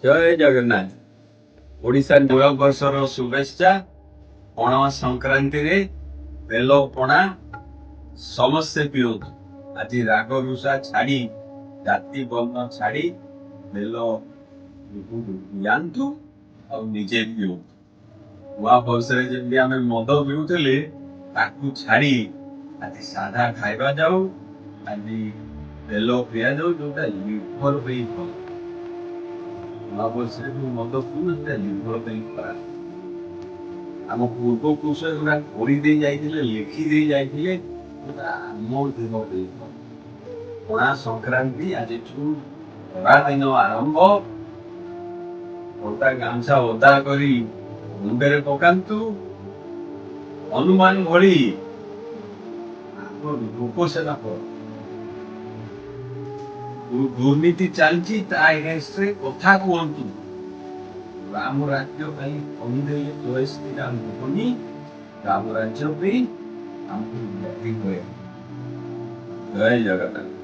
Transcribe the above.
ଜୟ ଜଗନ୍ନାଥ। ଓଡ଼ିଶା ନୂଆ ବର୍ଷର ଶୁଭେଚ୍ଛା। ପଣା ସଂକ୍ରାନ୍ତିରେ ବେଲ ପଣା ସମସ୍ତେ ପିଅନ୍ତୁ। ଆଜି ରାଗ ରୁଷା ଛାଡ଼ି, ଜାତି ବର୍ଣ୍ଣ ଛାଡ଼ି ବେଲ ପିଆନ୍ତୁ ଆଉ ନିଜେ ପିଅନ୍ତୁ। ନୂଆ ବର୍ଷରେ ଯେମିତି ଆମେ ମଦ ପିଉଥିଲେ, ତାକୁ ଛାଡ଼ି ଆଜି ସାଧା ଖାଇବା ଯାଉ, ଆଜି ବେଲ ପିଆଯାଉ, ଯୋଉଟା ଲିଭର ପାଇଁ ଭଲ। ନୂଆ ବର୍ଷରେ ଯୋଉ ମଦ ପିଉ, ସେଟା ଲିଭର ପାଇଁ ଖରାପ। ଆମ ପୂର୍ବପୁରୁଷ ଏଗୁଡ଼ା କରିଦେଇ ଯାଇଥିଲେ, ଲେଖି ଦେଇ ଯାଇଥିଲେ, ଯୋଉଟା ଆମ ଦେହ ପାଇଁ ଭଲ। ପଣା ସଂକ୍ରାନ୍ତି, ଆଜିଠୁ ଖରା ଦିନ ଆରମ୍ଭ। ଓଦା ଗାମୁଛା ଓଦା କରି ମୁଣ୍ଡରେ ପକାନ୍ତୁ। ହନୁମାନ ଭଳି ଆମ ଲୋକ ସେବା କର। ଦୁର୍ନୀତି ଚାଲିଛି, ତା ଏଗେନଷ୍ଟରେ କଥା କୁହନ୍ତୁ। ରାମ ରାଜ୍ୟ ପାଇଁ କହିଦେଲେ ଜୟ ଶ୍ରୀରାମ ହେବନି। ରାମ ରାଜ୍ୟ ପାଇଁ ଆମକୁ ଲଢି ହୁଏ। ଜୟ ଜଗନ୍ନାଥ।